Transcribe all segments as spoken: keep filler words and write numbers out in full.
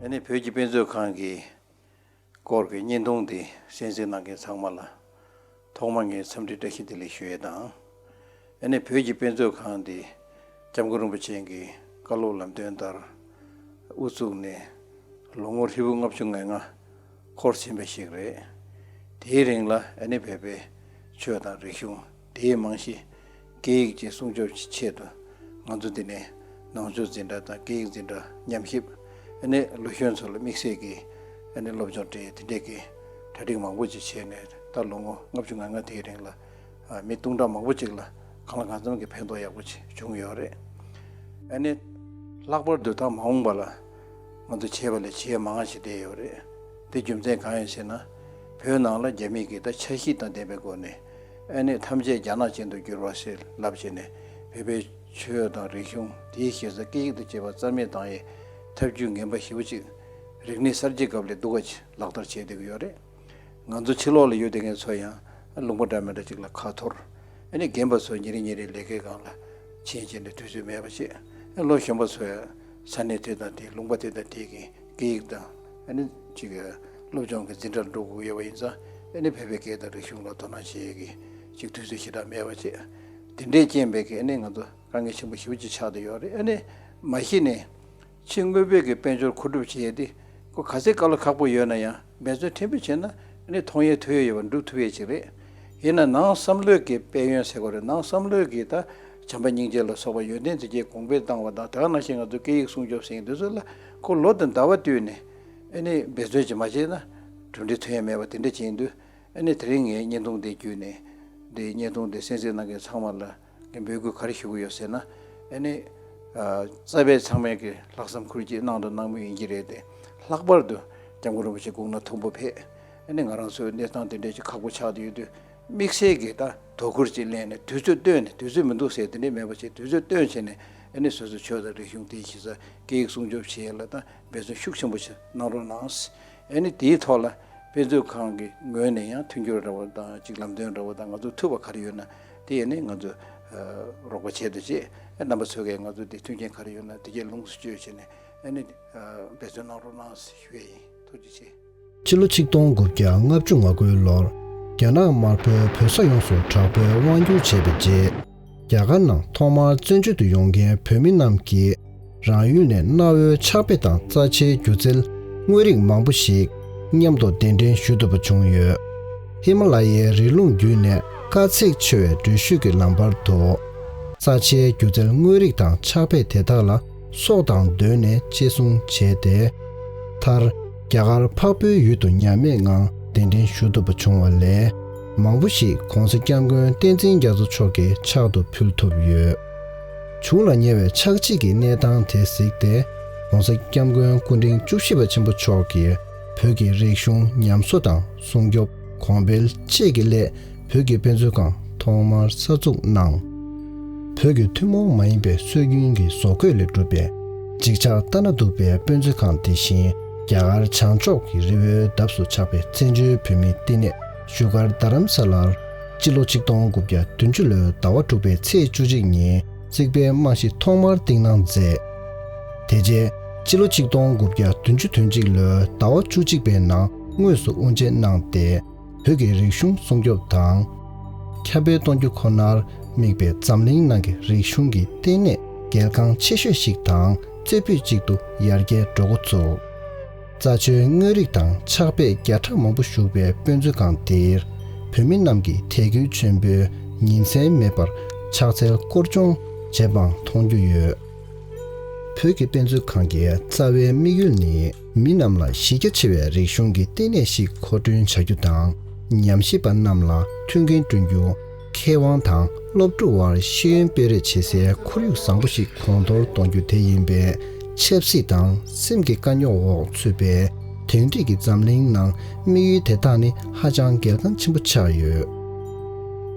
ཨ་ནི་བོད་ཀྱི་དཔེ་མཛོད་ཁང་གི་སྐོར་གྱི་བརྙན་ཐུང་འདི་གསན་གཟིགས་གནང་མཁན་ཚང་མ་ལ་ཐོག་མར་ངས་འཚམས་འདྲི་བཀྲ་ཤིས་བདེ་ལེགས་ཞུ་ཡས་དང་། ཨ་ནི་བོད་ཀྱི་དཔེ་མཛོད་ཁང་འདི་སྐྱབས་མགོན་རིན་པོ་ཆེ་གི་བཀའ་སློབ་ལམ་སྟོན་ལྟར་དབུ་བཙུགས་ནས་ལོ་ངོ་ཧྲིལ་པོ་ལྔ་བཅུ་ང་ལྔ་འཁོར་ཟིན་པ་ཞིག་རེད། དེའི་རིང་ལ་ཨ་ནི་བོད་པའི་ཆོས་དང་རིག་གཞུང་དེའི་རྨང་གཞི་སྐད་ཡིག་ཅིག་སྲུང་སྐྱོབ་ཆེད་དུ་ང་ཚོ་འདི་ནས་ནང་ཆོས་འཛིན་གྲྭ་དང་སྐད་ཡིག་འཛིན་གྲྭ་ཉམས་ཞིབ། ཨ་ནི་ལོ་གཞོན་ཚོ་ལ་དམིགས་བསལ་གྱི་ཨ་ནི་སློབ་སྦྱོང་སྤྲད་དེ་འདྲས་ཀྱི་གྲ་སྒྲིག་མང་པོ་ཅིག་བྱས་ནས་ད་ལོ་ངོ་ལྔ་བཅུ་ང་ལྔ་དེའི་རིང་ལ་ཨ་མི་སྟོང་ཕྲག་མང་པོ་ཅིག་ལ་གང་ལ་གང་འཚམ་གྱི་ཕན་ཐོགས་ཡག་པོ་ཅིག་བྱུང་ཡོད་རེད། ཨ་ནི་ལྷག་པར་དུ་ད་མ་འོངས་པ་ལ་ང་ཚོ་བྱས་པ་ལས་བྱེད་མང་ཞིག་བསྡད་ཡོད་རེད། དེ་རྒྱུ་མཚན་གང་ཡིན་ཟེར་ན། བོད་ནང་ལ་རྒྱ་མི་གིས་ད་འཆར་གཞི་དང་ལྡན་པའི་སྒོ་ནས་ཨ་ནི་ཐམས་ཅད་རྒྱ་ནག་ཅན་དུ་བསྒྱུར་བ་ཞེས་ལབ་བྱས་ནས་བོད་པའི་ཆོས་དང་རིག་གཞུང་དེའི་ཞེ་ས་སྐད་ཡིག་དང་བཅས་པ་རྩ་མེད་བཏང་ཡའི་ཐབས་ཇུས་ངན་པ་ཞེ་པོ་ཅིག་རིག་གནས་གསར་བརྗེ་སྐབས་ལས་སྡུག་ག་ཅིག་ལག་བསྟར་བྱས་བསྡད་ཀྱི་ཡོད་རེད། ང་ཚོ་ཕྱི་ལོགས་ལ་ཡོད་བསྡད་མཁན་ཚོ་ཡང་ལུང་པ་འདྲ་མི་འདྲ་ཅིག་ལ་ཁ་འཐོར། ཨ་ནི་རྒན་པ་ཚོ་ཉིན་རེ་ཉིན་རེ་ལས་ཀའི་སྒང་ལ་ཕྱིན་བྱས་ནས་དུས་ཚོད་མེད་པ་བྱེད། ཨ་ལོ་གཞོན་པ་ཚོ་ཡང་ས་གནས་དེ་དང་དེའི་ལུང་པ་དེ་དང་དེ་གི་སྐད་ཡིག་དང་ཨ་ནི་ཅིག་སློབ་སྦྱོང་གི་འཛིན་གྲྭར་འགྲོ་དགོས་ཡོད་པ་ཡིན་ཙང་ཨ་ནི་བོད་པའི་སྐད་དང་རིག་གཞུང་ལ་དོ་སྣང་བྱེད་ཡས་ཀྱི་ཅིག་དུས་ཚོད་ཞེ་དྲག་མེད་པ་བྱེད། དེ་འདྲས་རྐྱེན་པས་ཀྱི་ཨ་ནི་ང་ཚོ་དཀའ་ངལ་ཆེན་པོ་ཞེ་པོ་ཅིག་ཆགས་བསྡད་ཡོད་རེད། ཨ་ནི་མ་གཞི་ནས། ཕྱི་དངོས་པོའི་གི་དཔལ་འབྱོར་མཁོ་སྒྲུབ་བྱེད་ཡས་དེ་ཁོ་ག་ཚད་དཀའ་ལས་ཁག་པོ་ཡོད་ན་ཡང་འབད་བརྩོན་ཕྲན་བུ་བྱས་ན་ཨ་ནི་མཐོང་ཡས་ཐོས་ཡས་ཡོད་པ་འགྲུབ་ཐུབ་ཡས་ཅིག་རེད། ཡིན་ན་ནང་བསམ་བློའི་གི་དཔལ་ཡོན་ཟེར་དགོས་རེད། ནང་བསམ་བློའི་གི་ད་བྱམས་པ་སྙིང་རྗེ་ལ་སོགས་པ་ཡོན་ཏན་དེ་གས་གོང་འཕེལ་བཏང་བ་དང་དེ་ག་ནང་བཞིན་ང་ཚོ་སྐད་ཡིག་སྲུང་སྐྱོབ་ཟེར་མཁན་དེ་ཚོ་ལ་ཁོ་ལོ་དང་ཟླ་བ་བསྟུད་ནས་ཨ་ནི་འབད་བརྩོན་ཅིག་མ་བྱས་ན་གྲུབ་འབྲས་ཐོན་ཡས་མེད་པ་དེ་འདྲ་ཅིག་ཡིན་དུས་ཨ་ནི་དེ་རིང་ངས་བརྙན་ཐུང་དེ་བརྒྱུད་ནས་འདི་བརྙན་ཐུང་དེ་གསན་གཟིགས་གནང་མཁན་ཚང་མ་ལ། ངས་འབོད་སྐུལ་ག་རེ་ཞུ་གི་ཡོད་ཟེར་ན། ཨ་ནི། ཨ། རྩ་བའི་ཚང་མས་ཀྱི་ལྷག་བསམ་ཁུར་གྱིས་གནང་དང་གནང་མུས་ཡིན་གྱི་རེད་དེ། ལྷག་པར་དུ་སྐྱབས་མགོན་རིན་པོ་ཆེ་དགུང་ན་མཐོན་པོ་ཕེབས། ཨ་ནི་ང་རང་ཚོའི་གནས་སྟངས་དེ་འདྲས་ཀྱི་ཁག་པོ་ཆགས་བསྡད་ཡོད་དུས། དམིགས་བསལ་གྱིས་ད་དོ་ཁུར་ཅིག་ལེན་ནས་དུས་ཚོད་བཏོན་ནས་དུས་ཚོད་མི་འདུག་ཟེར་དེ་འདྲས་མེད་པ་བྱས་དུས་ཚོད་བཏོན་བྱས་ནས་ཨ་ནི་སོ་སོའི་ཆོས་དང་རིག་གཞུང་དེའི་གཞི་རྩ་སྐད་ཡིག་སྲུང་སྐྱོབ་བྱེད་ཡས་ལ་ད་འབད་བརྩོན་ཤུགས་ཆེན་པོ་ཞིག་གནང་རོགས་གནང་། ཨ་ནི་དེའི་ཐོག་ལ་དཔེ་མཛོད་ཁང་གི་ངོས་ནས་ཡང་མཐུན་འགྱུར་འདྲ་བོ་དང་ཅིག་ལམ་སྟོན་འདྲ་བོ་དང་ང་ཚོ་ཐུབ་པ་ག་རེ་ཡོད་ན་དེ་ཨ་ནི་ང་ཚོ་རོགས་པ་བྱེད་དུ་བྱེད། རྣམ་པ་ཚོ་གས་ང་ཚོ་དེ་མཐུན་རྐྱེན་ག་རེ་ཡོད་ན་དེ་གས་ལོངས་སུ་སྤྱོད་བྱས་ནས་ཨ་ནི་འབད་བརྩོན་གནང་རོགས་གནང་ཞུ་ཡས་ཡིན། ཐུགས་རྗེ་ཆེ། ཕྱི་ལོ་ཆིག་སྟོང་དགུ་བརྒྱ་ལྔ་བཅུ་ང་དགུའི་ལོར་རྒྱ་ནག་དམར་པོས་བོད་ས་ཡོངས་སུ་དྲག་པོའི་དབང་བསྒྱུར་བྱས་པའི་རྗེས། རྒྱ་གར་ནང་ཐོག་མར་བཙན་བྱོལ་དུ་ཡོང་མཁན་བོད་མི་རྣམས་ཀྱིས་རང་ཡུལ་ནས་གནའ་བོའི་ཕྱག་དཔེ་དང་རྩ་ཆེའི་སྒྱུ་རྩལ་དངོས་རིགས་མང་པོ་ཞིག་མཉམ་དུ་གདན་འདྲེན་ཞུ་ཐུབ་པ་བྱུང་ཡོད། ཧི་མ་ལ་ཡའི་རི་ཀླུང་བརྒྱུད་ནས་དཀའ་ཚེགས་ཆེ་བའི་འགྲུལ་བཞུད་ཀྱི་ལམ་བར་དུ། རྩ་ཆེའི་སྒྱུ་རྩལ་དངོས་རིགས་དང་ཕྱག་དཔེ་དེ་དག་ལ་སྲོག་དང་བསྡོས་ནས་གཅེས་སྲུང་བྱས་ཏེ། མཐར། རྒྱ་གར་འཕགས་པའི་ཡུལ་དུ་ཉམས་མེད་ངང་གདན་འདྲེན་ཞུ་ཐུབ་པ་བྱུང་བ་ལས། མང་པོ་ཞིག་༧གོང་ས་༧སྐྱབས་མགོན་བསྟན་འཛིན་རྒྱ་མཚོ་མཆོག་གི་ཕྱག་ཏུ་ཕུལ་ཐུབ་ཡོད། བྱུང་ལ་ཉེ་བའི་ཆག་འཇིག་གི་གནས་སྟངས་དེ་གཟིགས་ཏེ། ༧གོང་ས་༧སྐྱབས་མགོན་སྐུ་ཕྲེང་བཅུ་བཞི་པ་ཆེན་པོ་མཆོག་གིས་བོད་ཀྱི་རིག་གཞུང་ཉམས་གསོ་དང་སྲུང་སྐྱོབ་གོང་འཕེལ་བཅས་ཀྱི་སླད་བོད་ཀྱི་དཔེ་མཛོད་ཁང་ཐོག་མར་གསར་འཛུགས་གནང་། བོད་ཀྱི་ཐུན་མོང་མ་ཡིན་པའི་སྲོལ་རྒྱུན་གྱི་བཟོ་བཀོད་ལས་གྲུབ་པའི་འཇིགས་ཆགས་ལྟ་ན་སྡུག་པའི་དཔེ་མཛོད་ཁང་དེ་བཞིན་རྒྱ་གར་བྱང་ཕྱོགས་ཀྱི་རི་བོའི་འདབས་སུ་ཆགས་པའི་བཙན་བྱོལ་བོད་མིའི་བསྟི་གནས་བཞུགས་སྒར་རྡ་རམ་ས་ལར་སྤྱི་ལོ་ཆིག་སྟོང་དགུ་བརྒྱ་བདུན་ཅུ་ལོའི་ཟླ་བ་དྲུག་པའི་ཚེས་བཅུ་གཅིག་ཉིན་རྩིག་པའི་རྨང་གཞི་ཐོག་མར་བཏིང་གནང་མཛད། དེ་རྗེས་སྤྱི་ལོ་ཆིག་སྟོང་དགུ་བརྒྱ་བདུན་ཅུ་དོན་གཅིག་ལོའི་ཟླ་བ་བཅུ་གཅིག་པའི་ནང་དངོས་སུ་དབུ་འབྱེད་གནང་སྟེ། བོད་ཀྱི་རིག་གཞུང་སྲུང་སྐྱོབ་དང་། ཁྱབ་སྤེལ་གཏོང་རྒྱུ་ཁོ་ནར་དམིགས་པའི་འཛམ་གླིང་ནང་གི་རིག་གཞུང་གི་ལྟེ་གནས་གལ་འགངས་ཆེ་ཤོས་ཤིག་དང་རྩེ་ཕུད་ཅིག་ཏུ་ཡར་རྒྱས་འགྲོ་འགོ་བཙུགས། རྩ་ཆེའི་དངོས་རིགས་དང་ཕྱག་དཔེ་བརྒྱ་ཕྲག་མང་པོ་བཞུགས་པའི་དཔེ་མཛོད་ཁང་འདིར་བོད་མི་རྣམས་ཀྱིས་དད་གུས་ཆེན་པོས་ཉིན་མཚན་མེད་པར་ཕྱག་འཚལ་སྐོར་སྦྱོང་བྱེད་པའང་མཐོང་རྒྱུ་ཡོད། བོད་ཀྱི་དཔེ་མཛོད་ཁང་གི་རྩ་བའི་དམིགས་ཡུལ་ནི། མི་རྣམས་ལ་གཞི་རྒྱ་ཆེ་བའི་རིག་གཞུང་གི་ལྟེ་གནས་ཤིག་མཁོ་སྤྲོད་བྱ་རྒྱུ་དང་། ཉམས་ཞིབ་པ་རྣམས་ལ་མཐུན་རྐྱེན་བསྐྲུན་རྒྱུ། མཁས་དབང་དང་སློབ་ཕྲུག་དབར་ཤེས་ཡོན་སྤེལ་རེས་བྱེད་སའི་ཁོར་ཡུག་བཟང་པོ་ཞིག་གོང་མཐོར་གཏོང་རྒྱུ་དེ་ཡིན་པས། ཆབ་སྲིད་དང་སེམས་ཀྱི་དཀའ་རྙོག་འོག་ཚུད་པའི་དེང་དུས་ཀྱི་འཛམ་གླིང་ནང་དམིགས་ཡུལ་དེ་དག་ནི་ཧ་ཅང་གལ་འགངས་ཆེན་པོ་ཆགས་ཡོད།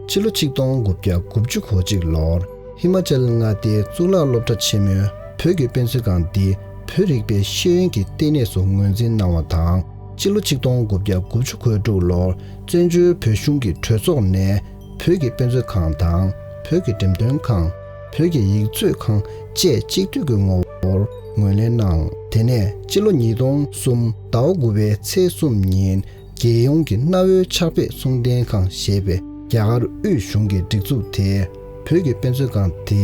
ཕྱི་ལོ་ཆིག་སྟོང་དགུ་བརྒྱ་དགུ་བཅུ་གོ་གཅིག་ལོར། ཧི་མ་ཅལ་མངའ་སྡེའི་གཙུག་ལག་སློབ་གྲྭ་ཆེན་མོས་བོད་ཀྱི་དཔེ་མཛོད་ཁང་འདི་བོད་རིག་པའི་ཤེས་ཡོན་གྱི་ལྟེ་གནས་སུ་ངོས་འཛིན་གནང་བ་དང་། སྤྱི་ལོ་ཆིག་སྟོང་དགུ་བརྒྱ་དགུ་བཅུ་གོ་དྲུག་ལོར་བཙན་བྱོལ་བོད་གཞུང་གི་གྲོས་ཚོགས་ནས་བོད་ཀྱི་དཔེ་མཛོད་ཁང་དང་། བོད་ཀྱི་འགྲེམས་སྟོན་ཁང་། བོད་ཀྱི་ཡིག་མཛོད་ཁང་བཅས་གཅིག་སྡུད་ཀྱི་ངོ་བོར་ངོས་ལེན་གནང་། དེ་ནས་སྤྱི་ལོ་ཉིས་སྟོང་གསུམ་ཟླ་བ་དགུ་པའི་ཚེས་གསུམ་ཉིན། རྒྱལ་ཡོངས་ཀྱི་གནའ་བོའི་ཕྱག་དཔེ་གསུང་རྟེན་ཁང་ཞེས་པའི་རྒྱ་གར་དབུས་གཞུང་གི་སྒྲིག་འཛུགས་དེས། བོད་ཀྱི་དཔེ་མཛོད་ཁང་དེ་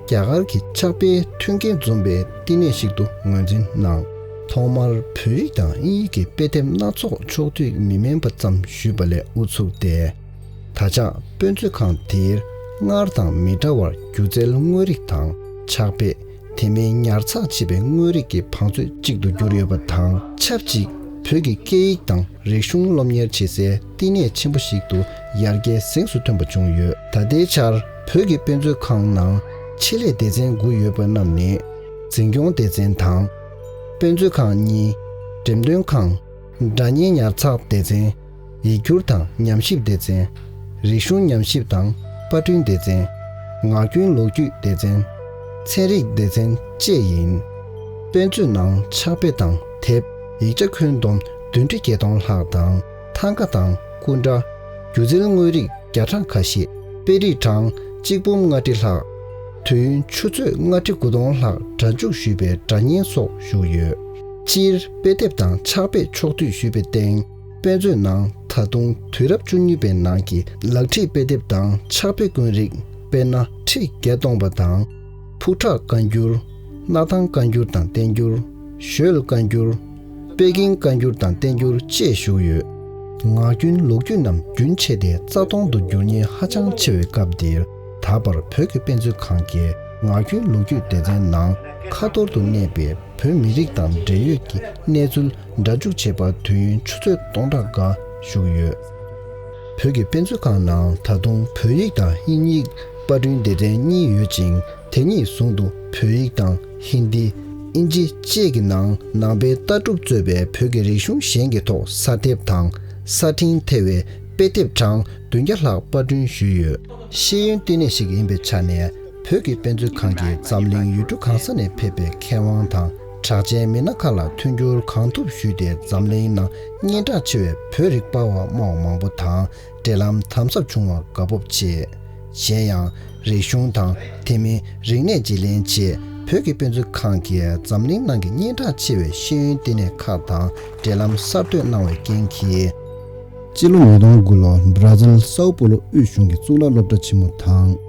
རྒྱ་གར་གྱི་ཕྱག་དཔེའི་མཐུན་རྐྱེན་འཛོམས་པའི་བསྟི་གནས་ཤིག་ཏུ་ངོས་འཛིན་གནང་། ཐོག་མར་བོད་ཡིག་དང་དབྱིན་ཡིག་གི་དཔེ་དེབ་སྣ་ཚོགས་ཕྱོགས་བསྡུས་མི་དམན་པ་ཙམ་ཞུས་པ་ལས་དབུ་ཚུགས་ཏེ། ད་ཆ་དཔེ་མཛོད་ཁང་དེར་སྔར་དང་མི་འདྲ་བར་སྒྱུ་རྩལ་དངོས་རིགས་དང་ཕྱག་དཔེ། དེ་མིན་ཉར་ཚགས་བྱས་པའི་དངོས་རིགས་ཀྱི་བང་མཛོད་ཅིག་ཏུ་གྱུར་ཡོད་པ་དང་། ཆབས་ཅིག་བོད་ཀྱི་སྐད་ཡིག་དང་རིག་གཞུང་སློབ་གཉེར་བྱེད་སའི་བསྟི་གནས་ཆེན་པོ་ཞིག་ཏུ་ཡར་རྒྱས་གཟེངས་སུ་ཐོན་པ་བྱུང་ཡོད། ད་ལྟའི་ཆར་བོད་ཀྱི་དཔེ་མཛོད་ཁང་ནང་ཆེད་ལས་སྡེ་ཚན་དགུ་ཡོད་པ་རྣམས་ནི། འཛིན་སྐྱོང་སྡེ་ཚན་དང་། དཔེ་མཛོད་ཁང་གཉིས། འགྲེམས་སྟོན་ཁང་། སྒྲ་བརྙན་ཉར་ཚགས་སྡེ་ཚན། ཡིག་སྒྱུར་དང་ཉམས་ཞིབ་སྡེ་ཚན། རིག་གཞུང་ཉམས་ཞིབ་དང་པར་སྐྲུན་སྡེ་ཚན། ངག་རྒྱུན་ལོ་རྒྱུས་སྡེ་ཚན། ཚན་རིག་སྡེ་ཚན་བཅས་ཡིན། དཔེ་མཛོད་ནང་ཕྱག་དཔེ་དང་དེབ། ཡིག་ཆ་ཁྱོན་བསྡོམས་བདུན་ཁྲི་བརྒྱད་སྟོང་ལྷག་དང་ཐང་ག་དང་སྐུ་འདྲ། སྒྱུ་རྩལ་དངོས་རིགས་བརྒྱ་ཕྲག་ཁ་ཤས། དཔེ་རིས་གྲངས་གཅིག་འབུམ་ལྔ་ཁྲི་ལྷག་དུས་ཡུན་ཆུ་ཚོད་ལྔ་ཁྲི་དགུ་སྟོང་ལྷག་སྒྲ་འཇུག་ཞུས་པའི་སྒྲ་བརྙན་སོགས་བཞུགས་ཡོད། སྤྱིར་དཔེ་དེབ་དང་ཕྱག་དཔེ་ཕྱོགས་བསྡུས་ཞུས་པའི་སྟེང་། དཔེ་མཛོད་ནང་ད་དུང་དུས་རབས་བཅུ་གཉིས་པའི་ནང་གི་ལག་བྲིས་དཔེ་དེབ་དང་ཕྱག་དཔེ་དཀོན་རིགས་དཔེར་ན་ཁྲི་བརྒྱད་སྟོང་པ་དང་། ཕུག་ཁྲག་བཀའ་འགྱུར། སྣར་ཐང་བཀའ་འགྱུར་དང་བསྟན་འགྱུར། ཞོལ་བཀའ་འགྱུར། པེ་ཀིང་བཀའ་འགྱུར་དང་བསྟན་འགྱུར་བཅས་བཞུགས་ཡོད། ངག་རྒྱུན་ལོ་རྒྱུས་རྣམས་རྒྱུན་ཆད་དེ་རྩ་སྟོང་དུ་འགྱུར་ཉེན་ཧ་ཅང་ཆེ་བའི་སྐབས་འདིར། ད་བར་བོད་ཀྱི་དཔེ་མཛོད་ཁང་གི་ངག་རྒྱུན་ལོ་རྒྱུས་སྡེ་ཚན་ནང་ཁ་ཐོར་དུ་གནས་པའི་བོད་མི་རིགས་དང་འབྲེལ་ཡོད་ཀྱི་གནས་ཚུལ་སྒྲ་འཇུག་བྱས་པ་དུས་ཡུན་ཆུ་ཚོད་སྟོང་ཕྲག་འགའ་བཞུགས་ཡོད། བོད་ཀྱི་དཔེ་མཛོད་ཁང་ནང་ད་དུང་བོད་ཡིག་དང་དབྱིན་ཡིག་པར་སྐྲུན་སྡེ་ཚན་གཉིས་ཡོད་ཅིང་། དེ་གཉིས་ཟུང་དུ་བོད་ཡིག་དང་ཧིན་དི། དབྱིན་ཇི་བཅས་ཀྱི་ནང་ནང་པའི་ལྟ་གྲུབ་གཙོས་པའི་བོད་ཀྱི་རིག་གཞུང་གཞན་གྱི་ཐོག་ས་དེབ་དང་ས་འཕྲིན་ཐེ་བའི་དཔེ་དེབ་གྲངས་བདུན་བརྒྱ་ལྷག་པར་སྐྲུན་ཞུས་ཡོད། ཤེས་ཡོན་བསྟི་གནས་ཤིག་ཡིན་པའི་ཆ་ནས། བོད་ཀྱི་དཔེ་མཛོད་ཁང་གིས་འཛམ་གླིང་ཡུལ་གྲུ་གང་ས་ནས་ཕེབས་པའི་མཁས་དབང་དང་གྲགས་ཅན་མི་སྣ་ཁག་ལ་མཐུན་འགྱུར་གང་ཐུབ་ཞུས་ཏེ། འཛམ་གླིང་ནང་སྙན་གྲགས་ཆེ་བའི་བོད་རིག་པ་བ་སྨྲ་བ་མང་པོ་དང་འབྲེལ་ལམ་དམ་ཟབ་བྱུང་བར་དགའ་སྤོབས་ཆེ། གཞན་ཡང་། རིག་གཞུང་དང་དེ་མིན་རིག་གནས་བརྗེ་ལེན་ཆེད་བོད་ཀྱི་དཔེ་མཛོད་ཁང་གིས་འཛམ་གླིང་ནང་གི་སྙན་གྲགས་ཆེ་བའི་ཤེས་ཡོན་བསྟི་གནས་ཁག་དང་འབྲེལ་ལམ་གསར་གཏོད་གནང་བའི་རྐྱེན་གྱིས། སྤྱི་ལོ་ཉིས་སྟོང་དགུ་ལོར་བྷ་ར་ཛིལ་སའོ་པོ་ལོ་དབུས་གཞུང་གི་གཙུག་ལག་སློབ་གྲྭ་ཆེན་མོ་དང་།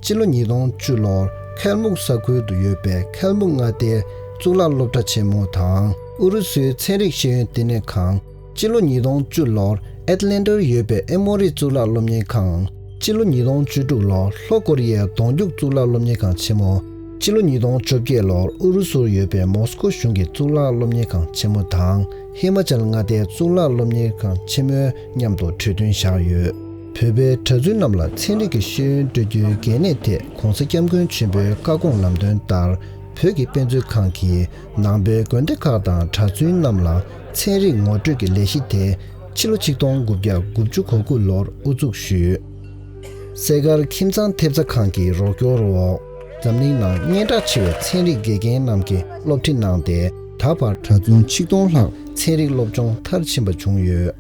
སྤྱི་ལོ་ཉིས་སྟོང་བཅུ་ལོར་ཁལ་མུག་ས་ཁུལ་དུ་ཡོད་པའི་ཁལ་མུག་མངའ་སྡེའི་གཙུག་ལག་སློབ་གྲྭ་ཆེན་མོ་དང་། ཨུ་རུ་སུའི་ཚན་རིག་ཤེས་ཡོན་བསྟི་གནས་ཁང་། སྤྱི་ལོ་ཉིས་སྟོང་བཅུ་ལོར་ཨེཊ་ལན་ཊར་ཡོད་པའི་ཨེ་མོ་རི་གཙུག་ལག་སློབ་གཉེར་ཁང་། སྤྱི་ལོ་ཉིས་སྟོང་བཅུ་དྲུག་ལོར་ལྷོ་ཀོ་རི་ཡའི་གདོང་རྒྱུག་གཙུག་ལག་སློབ་གཉེར་ཁང་ཆེན་མོ། སྤྱི་ལོ་ཉིས་སྟོང་བཅོ་བརྒྱད་ལོར་ཨུ་རུ་སུར་ཡོད་པའི་མོ་སི་ཀོ་གཞུང་གི་གཙུག་ལག་སློབ་གཉེར་ཁང་ཆེན་མོ་དང་། ཧི་མ་ཅལ་མངའ་སྡེའི་གཙུག་ལག་སློབ་གཉེར་ཁང་ཆེན་མོའི་མཉམ་དུ་གྲོས་མཐུན་བཞག་ཡོད། བོད་པའི་གྲྭ་བཙུན་རྣམས་ལ་ཚན་རིག་གི་ཤེས་ཡོན་སྤྲོད་རྒྱུའི་གལ་གནད་ཐད་༧གོང་ས་༧སྐྱབས་མགོན་ཆེན་པོའི་བཀའ་དགོངས་ལམ་སྟོན་ལྟར། བོད་ཀྱི་དཔེ་མཛོད་ཁང་གིས་ནང་པའི་དགོན་སྡེ་ཁག་དང་གྲྭ་བཙུན་རྣམས་ལ་ཚན་རིག་ངོ་སྤྲོད་ཀྱི་ལས་གཞི་དེ་ཕྱི་ལོ་ཆིག་སྟོང་དགུ་བརྒྱ་དགུ་བཅུ་གོ་དགུ་ལོར་དབུ་འཛུགས་ཞུས། སེ་གར་ཁྱིམ་ཚང་ཐེབས་རྩ་ཁང་གི་རོགས་སྐྱོར་འོག་འཛམ་གླིང་ནང་སྙན་གྲགས་ཆེ་བའི་ཚན་རིག་དགེ་རྒན་རྣམས་ཀྱིས་སློབ་ཁྲིད་གནང་སྟེ། ད་བར་གྲྭ་བཙུན་ཆིག་སྟོང་ལྷག་ཚན་རིག་སློབ་སྦྱོང་མཐར་ཕྱིན་པ་བྱུང་ཡོད།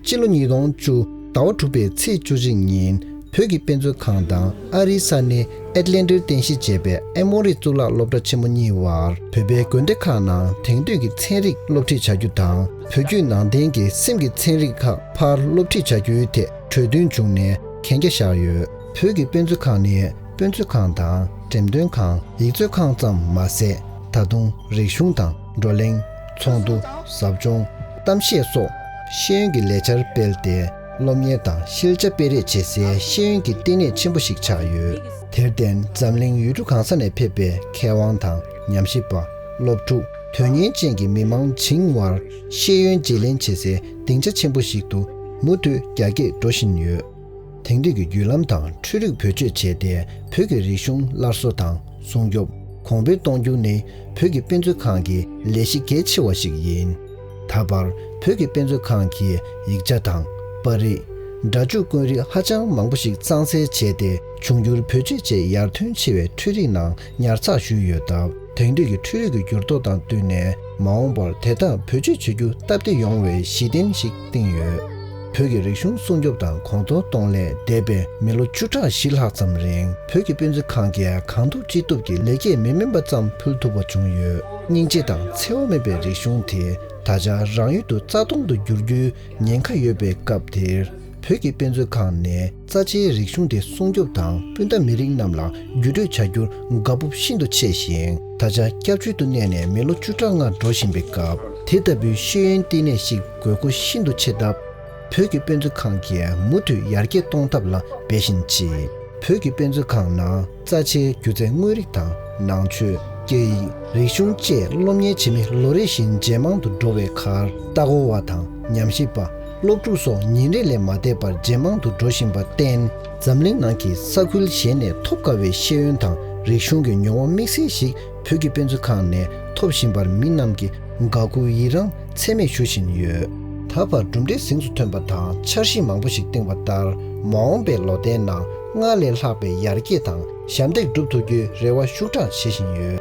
སྤྱི་ལོ་ཉིས་སྟོང་བཅུ་ཟླ་བ་དྲུག་པའི་ཚེས་བཅུ་གཅིག་ཉིན་བོད་ཀྱི་དཔེ་མཛོད་ཁང་དང་ཨ་རིའི་ས་གནས་ཨེཊ་ལན་ཊར་རྟེན་གཞི་བྱས་པའི་ཨེ་མོ་རི་གཙུག་ལག་སློབ་གྲྭ་ཆེན་མོ་གཉིས་བར་བོད་པའི་དགོན་སྡེ་ཁག་ནང་དེང་དུས་ཀྱི་ཚན་རིག་སློབ་ཁྲིད་བྱ་རྒྱུ་དང་། བོད་བརྒྱུད་ནང་བསྟན་གྱི་སེམས་ཀྱི་ཚན་རིག་ཁག་ཕར་སློབ་ཁྲིད་བྱ་རྒྱུའི་ཐད་གྲོས་མཐུན་བྱུང་ནས་གན་རྒྱ་བཞག་ཡོད། བོད་ཀྱི་དཔེ་མཛོད་ཁང་ནི་དཔེ་མཛོད་ཁང་དང་འགྲེམས་སྟོན་ཁང་། ཡིག་མཛོད་ཁང་ཙམ་མ་ཟད། ད་དུང་རིག་གཞུང་དང་བགྲོ་གླེང་། ཚོགས་འདུ། ཟབ་སྦྱོང་། གཏམ་བཤད་སོགས་ཤེས་ཡོན་གྱི་ལས་འཆར་སྤེལ་ཏེ། སློབ་གཉེར་དང་ཤེས་བྱ་སྤེལ་རེས་བྱེད་སའི་ཤེས་ཡོན་གྱི་བསྟི་གནས་ཆེན་པོ་ཞིག་ཆགས་ཡོད། དེར་བརྟེན་འཛམ་གླིང་ཡུལ་གྲུ་གང་ས་ནས་ཕེབས་པའི་མཁས་དབང་དང་ཉམས་ཞིབ་པ། སློབ་ཕྲུག་དོན་གཉེར་ཅན་གྱི་མི་མང་བྱིངས་བར་ཤེས་ཡོན་བརྗེ་ལེན་བྱེད་སའི་སྡིངས་ཆ་ཆེན་པོ་ཞིག་ཏུ་མུ་མཐུད་རྒྱ་སྐྱེད་འགྲོ་བཞིན་ཡོད། དེང་དུས་ཀྱི་བརྒྱུད་ལམ་དང་འཕྲུལ་རིག་བེད་སྤྱོད་བྱས་ཏེ། བོད་ཀྱི་རིག་གཞུང་སླར་གསོ་དང་སྲུང་སྐྱོབ། གོང་འཕེལ་གཏོང་རྒྱུ་ནི་བོད་ཀྱི་དཔེ་མཛོད་ཁང་གི་ལས་གཞི་གལ་ཆེ་བ་ཞིག་ཡིན། ད་བར་བོད་ཀྱི་དཔེ་མཛོད་ཁང་གིས་ཡིག་ཆ་དང་པར་རིས། སྒྲ་འཇུག་དཀོན་རིགས་ཧ་ཅང་མང་པོ་ཞིག་གཙང་སེལ་བྱས་ཏེ། འབྱུང་འགྱུར་བེད་སྤྱོད་ཆེད་ཡར་ཐོན་ཆེ་བའི་འཕྲུལ་རིག་ནང་ཉར་ཚགས་ཞུས་ཡོད་སྟབས། དེང་དུས་ཀྱི་འཕྲུལ་རིག་གི་འགྱུར་ལྡོག་དང་བསྟུན་ནས། མ་འོངས་པར་དེ་དག་བེད་སྤྱོད་བྱེད་རྒྱུ་སྟབས་བདེ་ཡོང་བའི་གཞི་རྟེན་ཞིག་བཏིང་ཡོད། བོད་ཀྱི་རིག་གཞུང་སྲུང་སྐྱོབ་དང་གོང་མཐོར་གཏོང་སླད་འདས་པའི་མི་ལོ་བཅུ་ཕྲག་བཞི་ལྷག་ཙམ་རིང་བོད་ཀྱི་དཔེ་མཛོད་ཁང་གིས་གང་ཐུབ་ཅི་ཐུབ་ཀྱིས་ལེགས་སྐྱེས་མི་དམན་པ་ཙམ་ཕུལ་ཐུབ་པ་བྱུང་ཡོད། སྙིང་རྗེ་དང་འཚེ་བ་མེད་པའི་རིག་གཞུང་དེ་ད་ཆ་རང་ཡུལ་དུ་རྩ་སྟོང་དུ་འགྱུར་རྒྱུའི་ཉེན་ཁ་ཡོད་པའི་སྐབས་དེར། བོད་ཀྱི་དཔེ་མཛོད་ཁང་ནས་རྩ་ཆེའི་རིག་གཞུང་དེ་སྲུང་སྐྱོབ་དང་སྤུན་ཟླ་མི་རིགས་རྣམས་ལ་བརྒྱུད་སྤྲོད་བྱ་རྒྱུར་དགའ་སྤོབས་ཤིན་ཏུ་ཆེ་ཞིང་། ད་ཆ་སྐྱབས་བཅོལ་དུ་གནས་ནས་མི་ལོ་བཅུ་ཕྲག་ལྔ་འགྲོ་བཞིན་པའི་སྐབས། དེ་ལྟ་བུའི་ཤེས་ཡོན་བསྟི་གནས་ཤིག་དགོས་མཁོ་ཤིན་ཏུ་ཆེ་སྟབས། བོད་ཀྱི་དཔེ་མཛོད་ཁང་གིས་མུ་མཐུད་ཡར་རྒྱས་གཏོང་ཐབས་ལ་འབད་བཞིན་མཆིས། བོད་ཀྱི་དཔེ་མཛོད་ཁང་ནང་རྩ་ཆེའི་སྒྱུ་རྩལ་དངོས་རིགས་དང་ནང་ཆོས། སྐད་ཡིག་རིག་གཞུང་བཅས་སློབ་གཉེར་བྱེད་མི་ལོ་རེ་བཞིན་ཇེ་མང་དུ་འགྲོ་བའི་ཁར། ལྟ་སྐོར་བ་དང་ཉམས་ཞིབ་པ། སློབ་ཕྲུག་སོགས་ཉིན་རེ་ལས་མ་འདས་པར་ཇེ་མང་དུ་འགྲོ་བཞིན་པར་བརྟེན། འཛམ་གླིང་ནང་གི་ས་ཁུལ་གཞན་ནས་ཐོབ་དཀའ་བའི་ཤེས་ཡོན་དང་རིག་གཞུང་གི་མྱོང་བ་དམིགས་བསལ་ཞིག་བོད་ཀྱི་དཔེ་མཛོད་ཁང་ནས་ཐོབ་བཞིན་པར་མི་རྣམས་ཀྱིས་དགའ་མགུ་ཡི་རངས་ཚད་མེད་ཞུ་བཞིན་ཡོད། ད་བར་གྲུབ་འབྲས་གཟེངས་སུ་ཐོན་པ་དང་འཆར་གཞི་མང་པོ་ཞིག་བཏིང་བ་ལྟར། མ་འོངས་པའི་ལོ་ཟླའི་ནང་སྔར་ལས་ལྷག་པའི་ཡར་རྒྱས་དང་ཞབས་འདེགས་སྒྲུབ་ཐུབ་རྒྱུའི་རེ་བ་ཤུགས་དྲག་བྱེད་བཞིན་ཡོད།